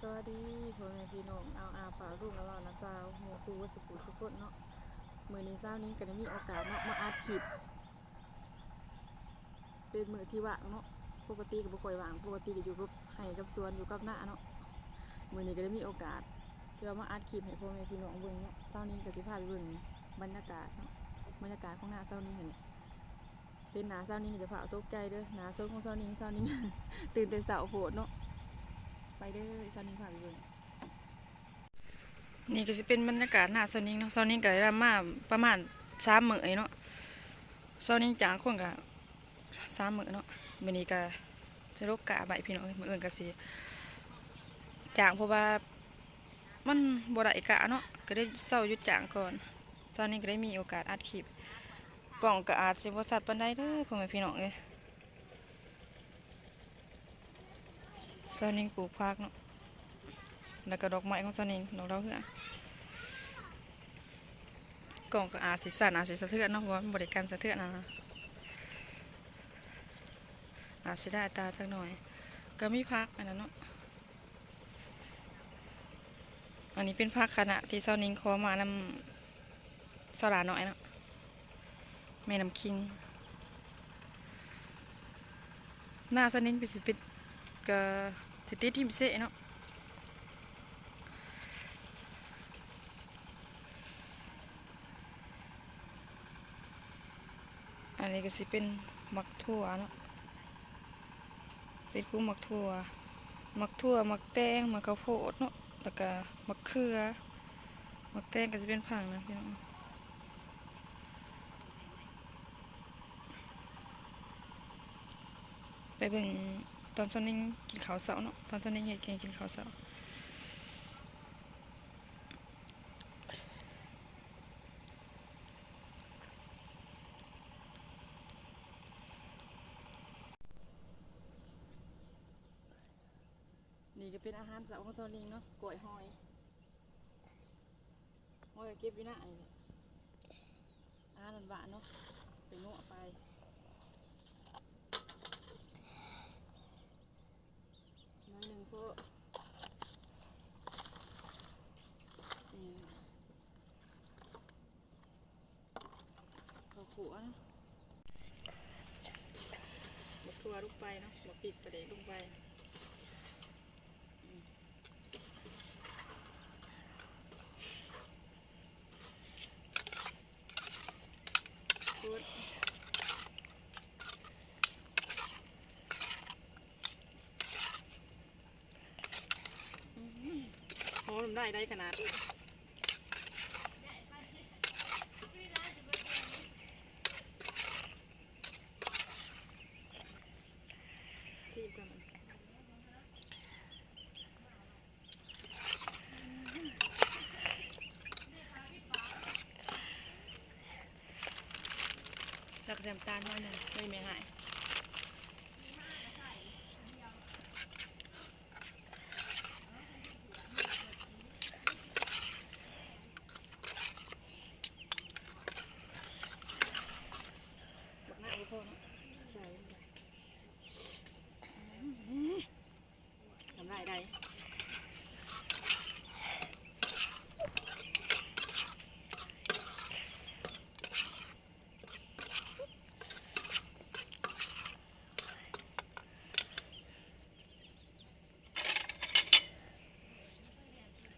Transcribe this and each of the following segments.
ສະບາຍດີພໍ່ແມ່ພີ່ນ້ອງ ອາວອາປ້າລຸງ ອາວອານ້າສາວ ໝູ່ຄູ່ເບິດສູ່ຜູ້ສູ່ຄົນເນາະ. ມື້ນີ້ສາວນິງກໍໄດ້ມີໂອກາດເນາະ ມາອັດຄລິບ ເປັນມື້ທີ່ວ່າງເນາະ ປົກກະຕິກໍບໍ່ຄ່ອຍວ່າງ ປົກກະຕິກໍຢູ່ກັບໄຮ່ກັບສວນ ຢູ່ກັບນາເນາະ. ມື້ນີ້ກໍໄດ້ມີໂອກາດທີ່ວ່າມາອັດຄລິບໃຫ້ພໍ່ແມ່ພີ່ນ້ອງເບິ່ງເນາະ. ສາວນິງກໍຊິພາໄປເບິ່ງບັນຍາກາດເນາະ ບັນຍາກາດຂອງນາສາວນິງຫັ້ນແຫຼະ. ເຫັນໜ້າສາວນິງຢ່າຟ້າວຕົກໃຈເດີ ໜ້າສົດຂອງສາວນິງ ສາວນິງຕື່ນແຕ່ເຊົ້າໂພດເນາະ. ໄປເດີ ສາວນິງພາໄປເບິ່ງ. ນີ້ກໍຊິເປັນບັນຍາກາດໜ້າສາວນິງເນາະ ສາວນິງກໍໄດ້ມາປະມານສາມມື້ເນາະ ສາວນິງຈ້າງຄົນກໍສາມມື້ເນາະ. ມື້ນີ້ກໍສະຫຼຸບກະໄວ້ພີ່ນ້ອງເອີຍ ມື້ອື່ນກໍຊິຈ້າງ ເພາະວ່າມັນບໍ່ໄດ້ກະເນາະ ກໍເລີຍເຊົາຢຸດຈ້າງກ່ອນ. ສາວນິງກໍໄດ້ມີໂອກາດອັດຄລິບ ກ້ອງກໍອາດຊິບໍ່ຊັດປານໃດເດີພໍ່ແມ່ພີ່ນ້ອງເອີຍ. ສາວນິງປູກຜັກເນາະ ແລ້ວກໍດອກໄມ້ຂອງສາວນິງ ດອກດາວເຮືອງ. ກ້ອງກໍອາດຊິສັ່ນ ອາດຊິສະເທືອນເນາະ ເພາະວ່າມັນບໍ່ໄດ້ກັນສະເທືອນນະ ອາດຊິໄດ້ຕາຈັກໜ່ອຍ. ກໍມີຜັກອັນນັ້ນເນາະ ອັນນີ້ເປັນຜັກຄະນະທີ່ສາວນິງຂໍມານຳ ສາວຫຼ້ານ້ອຍເນາະ ແມ່ນ້ຳຄິງ. ໜ້າສາວນິງເປັນ ຊິເປັນ ກະຊິຕິດຮິມເຊເນາະ. ອັນນີ້ກໍຊິເປັນໝາກຖົ່ວເນາະ ເປັນຄູ່ໝາກຖົ່ວ ໝາກຖົ່ວ ໝາກແຕງ ໝາກເຂົ້າໂພດເນາະ ແລ້ວກະໝາກເຂືອ. ໝາກແຕງກໍຊິເປັນຜັງນະພີ່ນ້ອງ. ໄປເບິ່ງຕອນສາວນິງກິນເຂົ້າເຊົ້າເນາະ ຕອນສາວນິງເຮັດແກງກິນເຂົ້າເຊົ້າ. ນີ້ກໍເປັນອາຫານເຊົ້າຂອງສາວນິງເນາະ ກ້ອຍຫອຍ ຫອຍກໍເກັບຢູ່ນານີ້ແຫຼະ ອາຫານຫວານໆເນາະ ໄປນົວະໄປ ໜ້ອຍໜຶ່ງພໍ ນີ້ ເຂົ້າຂົ້ວນະ ໝາກຖົ່ວລົງໄປເນາະ ໝາກພິກປາແດກລົງໄປ ອືມ ຫອມໄດ້ ໄດ້ຂະໜາດ ຊີມກ່ອນ ແລ້ວກໍໃສ່ນ້ຳຕານໜ້ອຍໜຶ່ງ ບໍ່ມີແມ່ນຫາຍ. ບັກນາວບໍ່ພໍເນາະ ໃສ່ ອືມ ນ້ຳລາຍໄດ້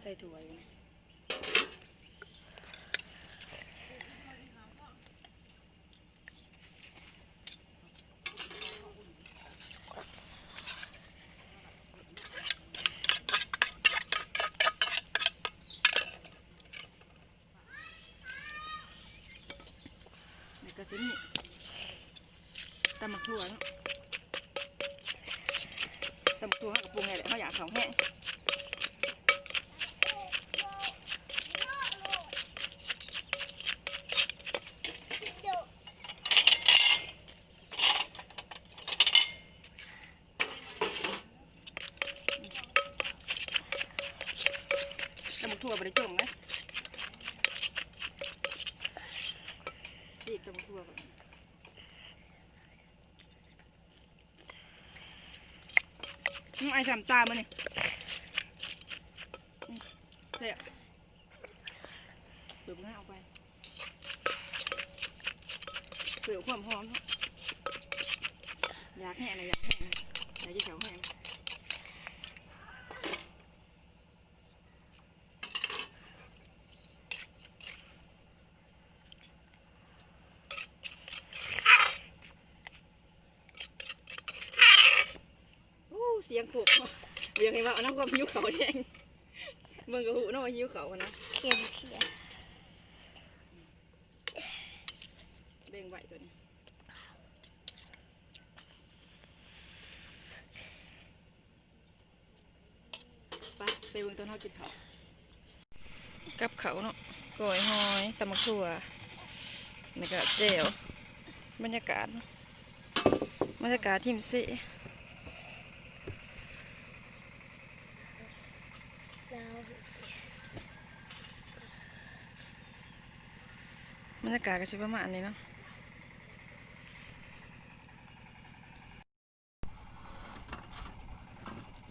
ໃສ່ຖ້ວຍ. ແລ້ວກໍຊິມີຕຳໝາກຖົ່ວເນາະ ຕຳໝາກຖົ່ວເຮົາກໍປຸງໃຫ້ແຫຼະ ເຮົາຢາກເຂົ້າແຮງ. ຕຳບັກຖົ່ວບໍ່ໄດ້ຈົ່ງເດ້ ຊີກຕຳບັກຖົ່ວກ່ອນ. ອືມ ອ້າຍຊ້ຳຕາມື້ນີ້ ບ ເປີດເບິ່ງເອົາໄປ ເພີ່ມຄວາມຫອມເນາະ ຢາກແຮງນະ ຢາກແຮງນະ ຢາກກິນເຂົ້າແຮງ. ໂອ້ ສຽງກົບ ບໍ່ຢາກໃຫ້ເວົ້ານຳຄວາມຫິວເຂົ້າແຮງ ເບິ່ງກະຮູ້ເນາະວ່າຫິວເຂົ້າຫັ້ນນະ ເຄັມເຂຍ ແບ່ງໄວ້ໂຕນີ້. ໄປ ໄປເບິ່ງຕອນເຮົາກິນເຂົ້າ ກັບເຂົ້າເນາະ ກ້ອຍຫອຍ ຕຳບັກຖົ່ວ ແລ້ວກະແຈ່ວ ບັນຍາກາດເນາະ ບັນຍາກາດຮິມເຊ ບັນຍາກາດກະຊິປະມານນີ້ເນາະ.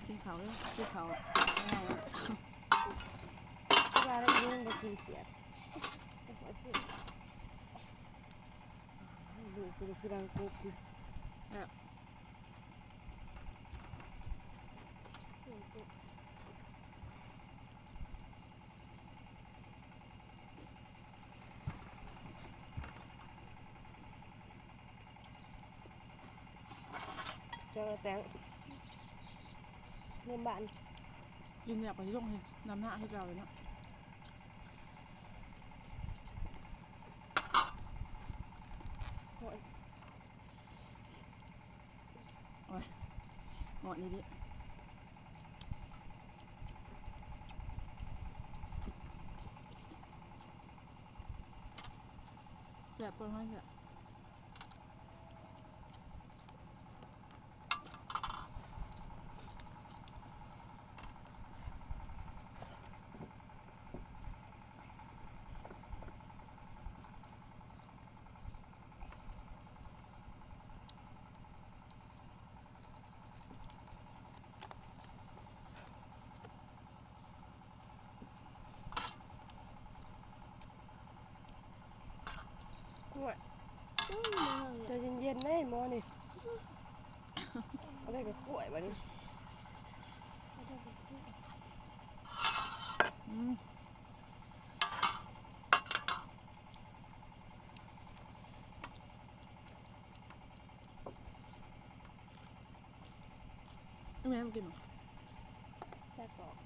ກິນເຂົ້າເດີ ກິນເຂົ້າ ເອົາ ເວລາໄດ້ຍິນບໍ່ກິນຂຽດ ລູກເປັນຄືດັງກົບ ແບບ ເຈົ້າແຕງ ເງິນບາດ ກິນແລ້ວກະຊິລົງໃຫ້ນ້ຳໜ້າຄືເກົ່າເລີຍເນາະ ໂອ້ຍ ໂອ້ຍ ຮ້ອນອີ່ຫຼີ ແຊບ ກ້ອຍຫອຍແຊບ. ໂອ້ຍ ໃຈເຢັນໆ ເດ້ໝໍນີ້ ເອົາໄດ້ໄປຂ້ວຍບາດນີ້ ອືມ. ແມ່ນກິນບໍ່? ໄສ້ກອກ.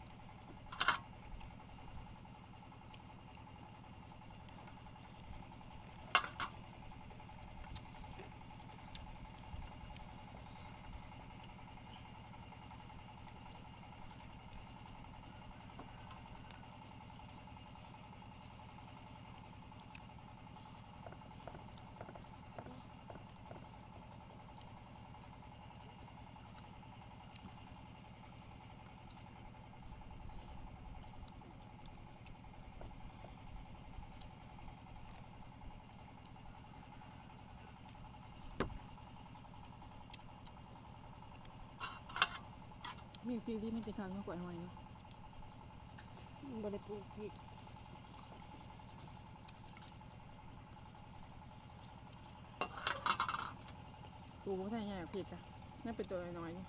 ມີປີນີ້ມັນຊິຄັກເນາະ ກ້ອຍຫອຍເນາະ ບໍ່ໄດ້ປູກປີກ. ປູກບໍ່ທັນໃຫຍ່ ພລິກກະຍັງເປັນໂຕນ້ອຍໆຢູ່.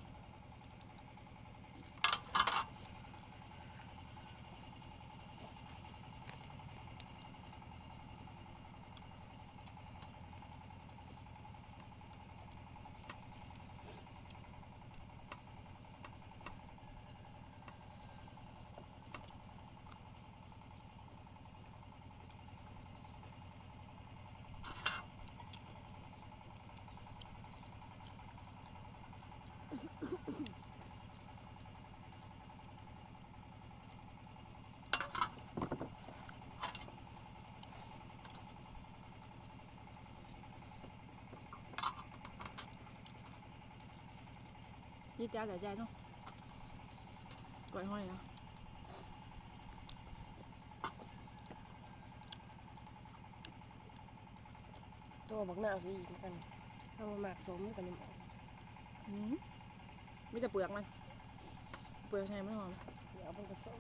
ຈີດຈາດຫຼາຍຢ່າງເນາະ ກ້ອຍຫອຍເນາະ. ໂຕບັກນາວຊິອີກຄືກັນ ເຮົາບໍ່ມັກສົ້ມກັນນີ້. ອືມ ມີແຕ່ເປືອກມັນ ເປືອກໃຫຍ່ມັນຫອມ ເປືອກມັນກະສົ້ມ.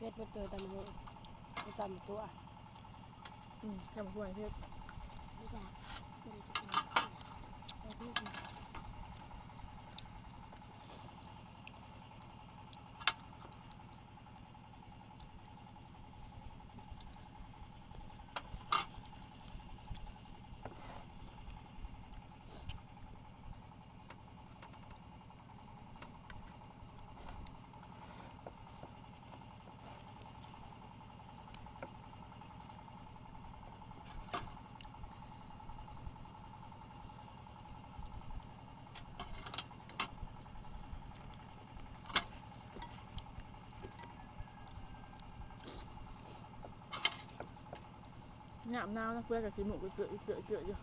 ເຜັດບໍ່ເຕີ ຕຳບັກຫຸ່ງ ຕຳຕົວະ ອືມ ຕຳບັກຫຸ່ງເຜັດ ບໍ່ຢາກ ບໍ່ໄດ້ກິນ ຍາມໜາວນະ ເພື່ອນກໍຂີ້ມູກເກີະໆໆຢູ່.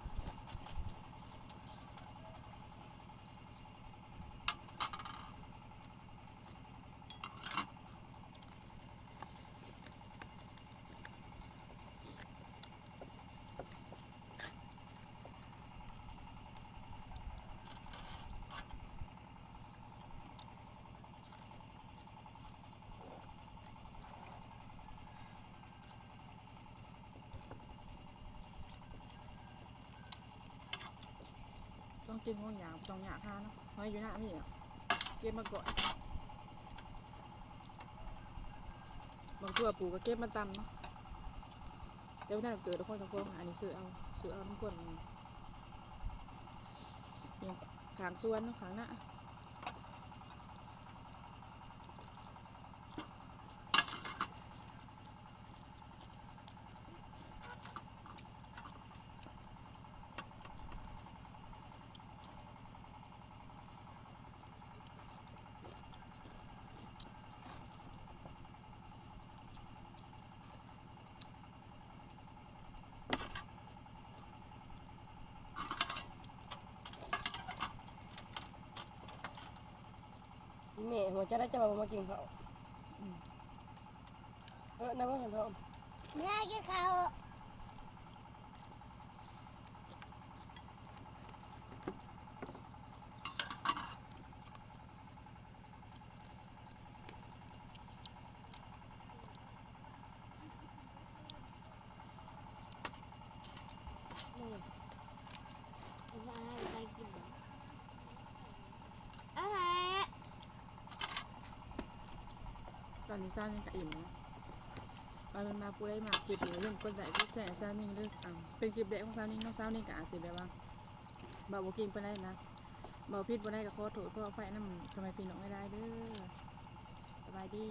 ຕ້ອງກິນຂອງຫຍັງ ບໍ່ຕ້ອງຍາກຫາເນາະ ຫອຍຢູ່ນາມີ ເກັບມາກ່ອນ ບັກຖົ່ວປູກກໍເກັບມາຕຳເນາະ ແຕ່ວ່ານັ້ນເກີດຄົນກັບຄົນ ອັນນີ້ຊື້ເອົາ ຊື້ເອົານຳຄົນ ຂ້າງສວນເນາະ ຂ້າງນາ. ແມ່ ຫົວຈະໄດ້ ຈະວ່າບໍ່ມາກິນເຂົ້າ ອືມ ເອີ ນະ ບໍ່ເຫັນເຂົາ ແມ່ກິນເຂົ້າ. ນີ້ ເອົາໃຫ້ໄປກິນ ເອົາໃຫ້ ຕອນນີ້ຊາວໜຶ່ງກໍອີ່ມແລ້ວ ວ່າແມ່ນວ່າຜູ້ໃດມັກຄລິບນີ້ ຢ່າລືມກົດໄລກົດແຊໃຫ້ຊາວໜຶ່ງເດີ ອ່າ ເປັນຄລິບແລກຂອງຊາວໜຶ່ງເນາະ ຊາວໜຶ່ງກໍອາດຊິແບບວ່າ ເວົ້າບໍ່ເກັ່ງປານໃດນະ ເວົ້າຜິດບໍ່ໄດ້ກໍຂໍໂທດຂໍອະໄພນຳພໍ່ແມ່ພີ່ນ້ອງຫຼາຍໆເດີ ສະບາຍດີ.